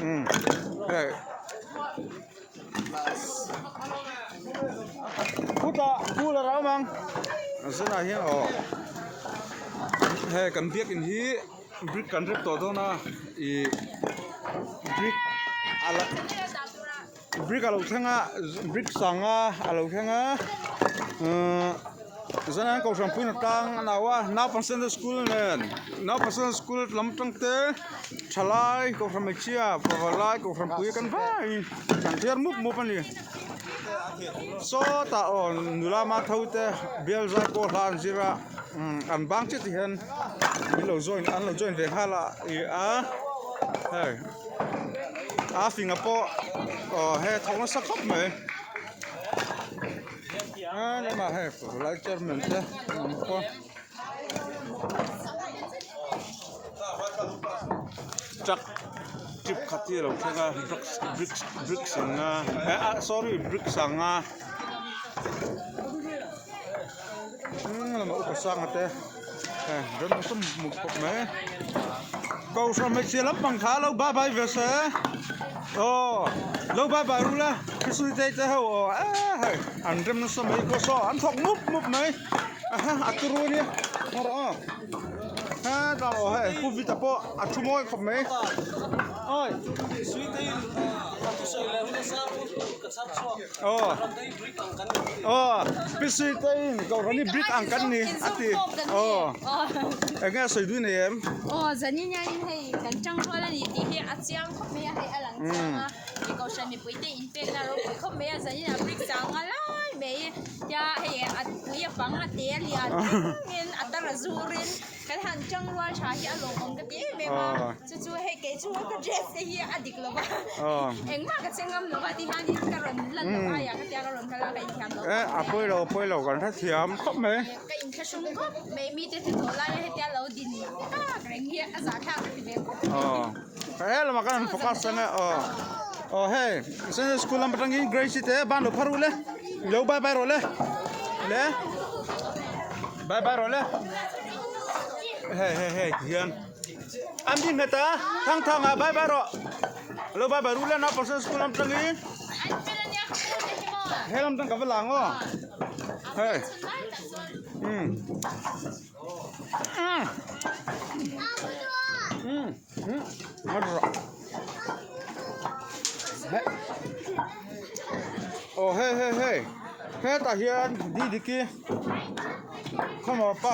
Umm hei khutah cooler a awm ang a zinah hian aw hei kan biakin hi brick kan rep tawh dawn a ih brick a la brick a lo thleng a brick sanga a lo thleng a uhh zanah hian kohhran puiin a tang a nau a naupang sunday school nen naupang sunday school lam atang te thalai kohhran hmeichhia pavalai kohhran pui kan vaiin kan thiar mup mup a ni sawtah aw nula ma tho te bial zai pawh hla an zir a umm an bang chiah te hian min lo join an lo join ve nghal a ih a hei a fing a pawh aw he thawk nasa khawp mai a lamah hei lai chairman te an awm bawk a truck trip khat hi a lo thleng a bricks bricks bricks ang a eh sorry bricks ang a. Lamah upa sanga te hei ram nasa hmuh khawp mai kohhran hmeichhia lampang kha lo bye bye ve se aw lo bye bye ru la facility te ho aw eh hei an rem nasa mai khaw saw an thawk mup mup mai aha a turu ania ngaw rawh aw hetah aw hei pu vita pawh a thu mawi khawp mai awi aw. Aw Pc te in kohhran hi brick ang kan ni a ti aw eng nge a sawi dui nei em? Aw zanin hianin hei kan tangrual a ni tih hi a chiang khawp mai a hei a lang chiang a mi kohhran mipui te inpekna a ropui khawp mai a zanin ah brick sang a lai mai tia hei a pui a pang a te a lian thlengin a tar a zurin kan han tangrual tha hi a lawmawm ka ti em em a chu chu hei kei chu ka dress te hi a dik lo va engmah ka che ngam lo va ti hianin ka rawn lan loh aiah ka tia ka rawn kal a ka inthiam lo eh a pawi lo a pawi lo kan hrethiam khawp mai ka inthlahrung khawp mai mite hnathawh laia hetia lo din tak reng hi a zahthlak ka ti ve khawp mai he lamah kan han focus ang e aw aw hei sunday school lam atangin grace te ban lo phar u le lo bye bye rawh le le bye bye rawh le hei hei hei tihian. An ti nghet a, thang thang ah bye bye rawh. Lo bye bye ru le naupang sunday school lam tangin. He lam tang ka va lang aw. Hei. Um. Um. Um. Um. Ngat rawh. He. Oh hei hei hei. Hetah hian Didiki. Come on pa.